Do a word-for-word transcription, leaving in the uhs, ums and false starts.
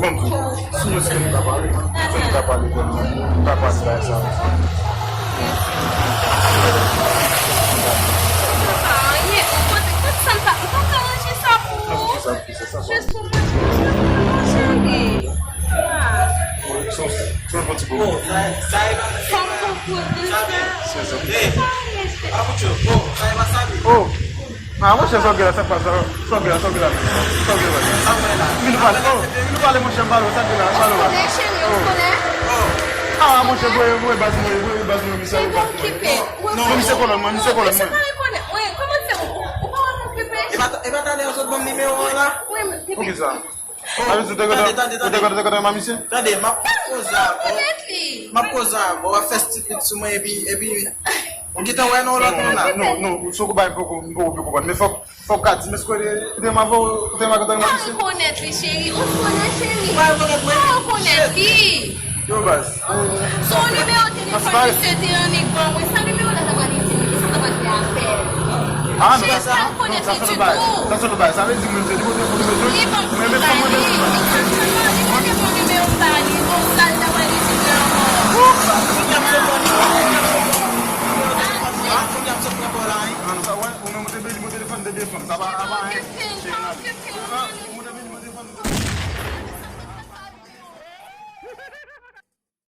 Konprann tou. Si yo se nou ka pale, se nou ka pale de nou, nou ka pale de sa. Jis pou mwen, cheri. Son, son bon ti bobo. Fòm konprann de sa. Se sa. Oh. Ah, monchè, sa w gen la, sa k pase la? Sa w gen la, sa w gen la? Sa w gen la? Vin nou pale, oh, vin nou pale, monchè, m pale w, sa k gen la, m pale w. Ou konnen, cheri, ou konnen. Ah, monchè, voye, voye baz mwen, voye baz mwen, misye. Misye pa okipe. Non, misye kolòn mwen, misye kolòn mwen. Misye pa rekonèt. Wi, kòman se ou, ou pa wè m okipe? E pa, e pa talè a w sot ban m nimewo w la? Wi, wi. Poukisa? Sa vle di ou te kontan, ou te kontan, te kontan ma misye? Tande, m ap koze avè w. M ap koze avè w, w ap fè stipid sou mwen, epi, epi, ou gentan wè non lòt moun la? Non, non, non, sou kou bay poko, m poko, poko konprann. Men fòk, fòk ka di, men si kote, kote m avè w, ou te ma kontan ma misye? Ou konèt li, cheri, ou konèt, cheri. Ou pa rekonèt mwen? Ou konèt li. Yo, baz. Son nimewo telefòn misye te annik ban mwen. Sa nimewo la ta pral itilize? Sa ta pral fè apèl? Ah, non, sa, non, sa se lòt bagay. Sa se lòt bagay. Sa vle di mwen se li pote pou li bezwen. Li ban m ti bagay. Men, men, men, men, men. Egzakteman, li pote pou nimewo m pa li. Bon, sa l ta pral itilize ankò? Ah, non, sa, wè, ou menm ou te beni pou telefòn de de fanm. Sa pa, pa anyen.